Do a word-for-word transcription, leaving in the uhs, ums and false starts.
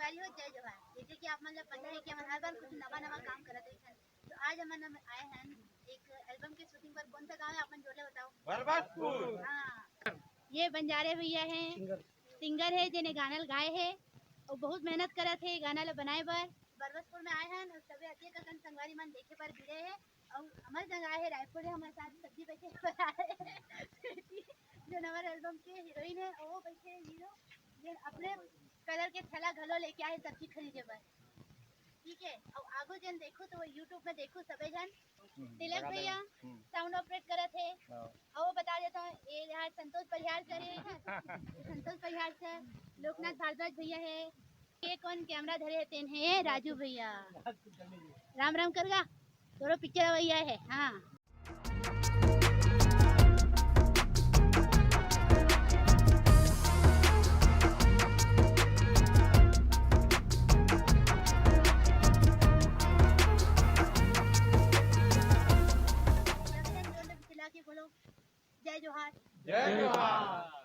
हो, जय जोहार। जैसे कि आप मन ला पता है कि हमन हर बार कुछ नवा नवा काम करत रहिथन, तो आज हमन हम आए हैं एक एल्बम के शूटिंग पर। कौन सा गांव है, आप मन जोर ले बताओ। बरबसपुर। हाँ, ये बंजारे भैया हैं, सिंगर है, जेने गाना ल गाए है और बहुत मेहनत करत है गाना ल बनाए बर। बरबसपुर में आए हैं और सबे अतिक अकन संगवारी मन देखे बर भिड़े है। और हमर संग आए है रायपुर है, हमर साथ सब्जी बेचे बर आए है। जो नवा एल्बम के हीरोइन है, वो बैठे है हीरो, जो अपने कलर के थैला घलो लेके आए सब्जी खरीदे बर। ठीक है, और आगू जन देखो तो वो YouTube में देखो सबे जन। तिलक भैया साउंड ऑपरेट करत है। और वो बता देता हूँ, ये यहाँ संतोष परिहार सर है, संतोष परिहार सर, लोकनाथ भारद्वाज भैया है। ये कौन कैमरा धरे है? तेन है राजू भैया। राम राम करगा, तोरो पिक्चर भैया है। हाँ। जय जोहार। जय जोहार।